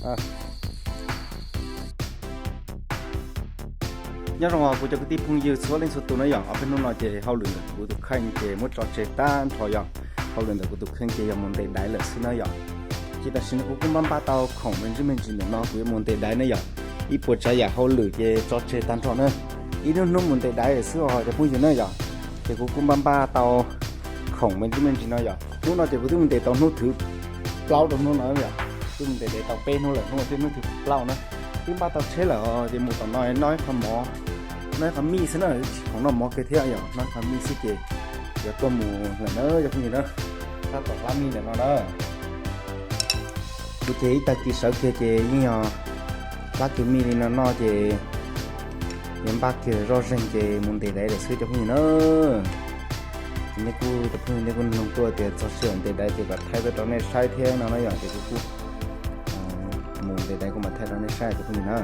Nyob zoo kuv cov kwv tij phooj ywg txhua leej txhua tus na yom, ob peb hnub no ces hauj lwm ntawm kuv tus kheej ces muab tso tseg tag nrho yom. Hauj lwm ntawm kuv tus kheej ces yog mus ntes daiv lawm xwb na yom. Ces tam sim no kuv kuj npaj npaj tau khoom me ntsis me ntsis ntawm no kuv yuav mus ntes daiv na yom. Ib puas tsav yam hauj lwm ces tso tseg tag nrho na. Ib hnub hnub mus ntes daiv lawm xwb os cov phooj ywg na yom. Ces kuv kuj npaj npaj tau khoom me ntsis me ntsis no yom. Hnub no ces kuv twb mus ntes tau hnub thib plaub rau hnub no yom. Twb mus ntes daiv tau peb hnub lawm, hnub no twb hnub thib plaub na. Twb npaj tau tsheb lawm ces mus tom no noj ib qho mov, noj ib qho mij xwb na, tsis khoom noj mov kiag thiab yom, noj ib qho mij xwb ces yuav tuaj mus lawm na cov phooj ywg na. Tab tom hlab mij ntawm no na. Kuv ces ib tag kis sawv kiag ces yeej yog hlab kiag mij li no noj ces yuav npaj kiag zoj zeeg ces mus ntes daiv lawm xwb cov phooj ywg na. Ces nej kuj cov phooj ywg nej kuj nug tuaj tias txog sij hawm ntes daiv ces kom thaij tuaj rau nej saib thiab no na yom, ces kuv kuj mus ntes daiv kuv mam thaij rau nej saib cov phooj ywg na.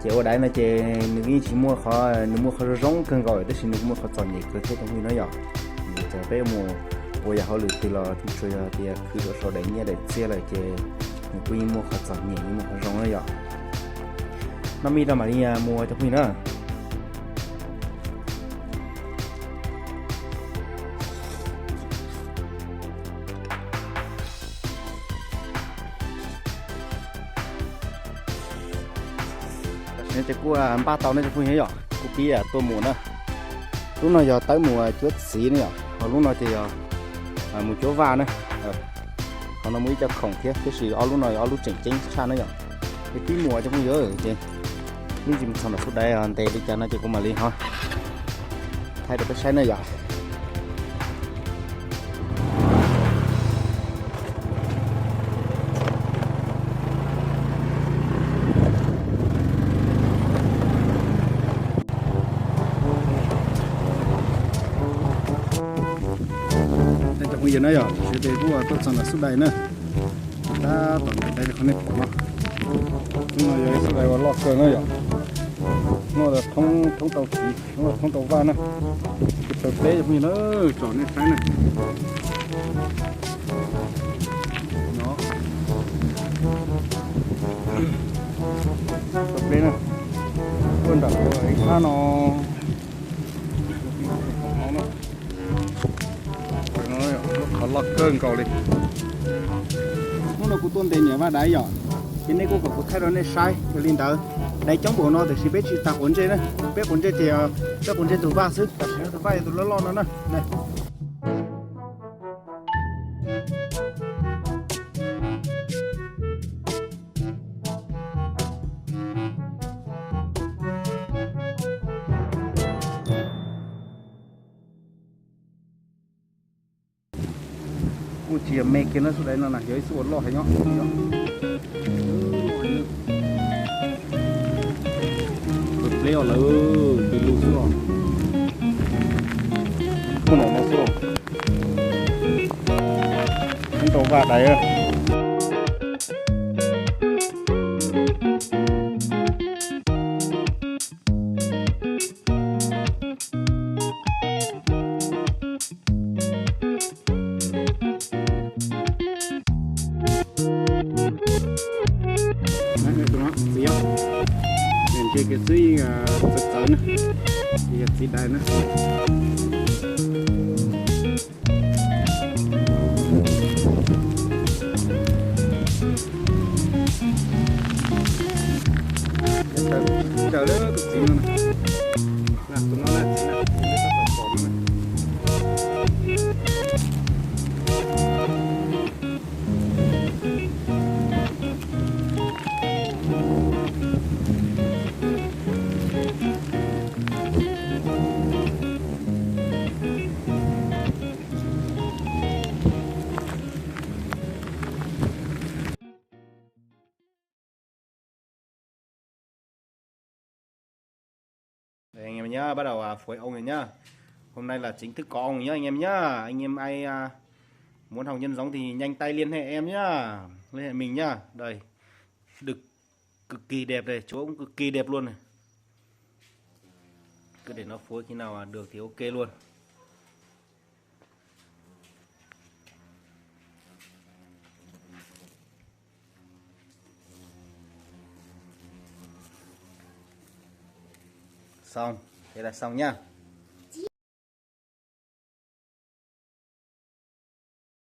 Ces ua daiv no ces nws yeej tsis muaj qhov, nws muaj qhov zoo zoo kawg nkaus tab sis nws kuj muaj qhov txom nyem kawg thiab cov phooj ywg na yom. Nws txawm peb mus ua yam hauj lwm twg los tsuas yog tias khwv rau saum daim nyiaj daim txiaj lawm ces nws kuj yeej muaj qhov txom nyem yeej muaj qhov zoo na yom. Noj mij rau mam li mus cov phooj ywg na. Tam sim no ces kuj npaj tau ne cov phooj ywg yom, kuj pib tuaj mus na. Lub no yog tawb mus cuab txiv ne yom, ho lub no ces yog mus cuab vaj na. Ho no muaj ib co khoom thiab, tab sis ob lub no yog ob lub tseem ceeb tshaj na yom. Ces pib mus cov phooj ywg ces ib ntsis mus txog nram sub daiv ntes li cas no ces kuv mam li ho thaij rau peb saib na yom. Cov phooj ywg na yom, sawv daws kuj tuaj txog nram sub daiv na. Tab tom ntes daiv li qhov nej pom no. Hnub no yog ib sub daiv uas loj kawg na yom. Hnub no thoob, thoob tau txiv, hnub no thoob tau vaj na. Kuv taw pleb cov phooj ywg na, tsom nej saib na. No, taw pleb na, tuaj nram ib sab no. Qhov loj kawg nkaus li. Hnub no kuv tuaj ntes niam vaj daiv yom, ces nej kuj kom kuv thaij rau nej saib. Yog li ntawd, daiv coob npaum no tiam sis peb tsis tas quav ntsej na, peb quav ntsej ces peb quav ntsej tus vaj xwb, tam sim no tus vaj yog tus loj loj no na. Kuj tsis yog me kiag na, sub daiv no na yog ib sub uas loj heev nyob. Pleb os lawm, peb lub xwb os. Muaj no no xwb. Ntau vaj daiv. Txiv, ntsia kiag xwb yeej txawv txawv na, yog txiv dais na. Tsaws lawm tus txiv no na. Tus no na txiv na, tus no na. Anh em nhá, bắt đầu à, phối ông rồi nhá. Hôm nay là chính thức có ông nhá anh em nhá. Anh em ai à, muốn học nhân giống thì nhanh tay liên hệ em nhá. Liên hệ mình nhá. Đây. Đực cực kỳ đẹp này, chuối cũng cực kỳ đẹp luôn này. Cứ để nó phối khi nào à, được thì ok luôn. Xoo, ces lawv xoo nyaj.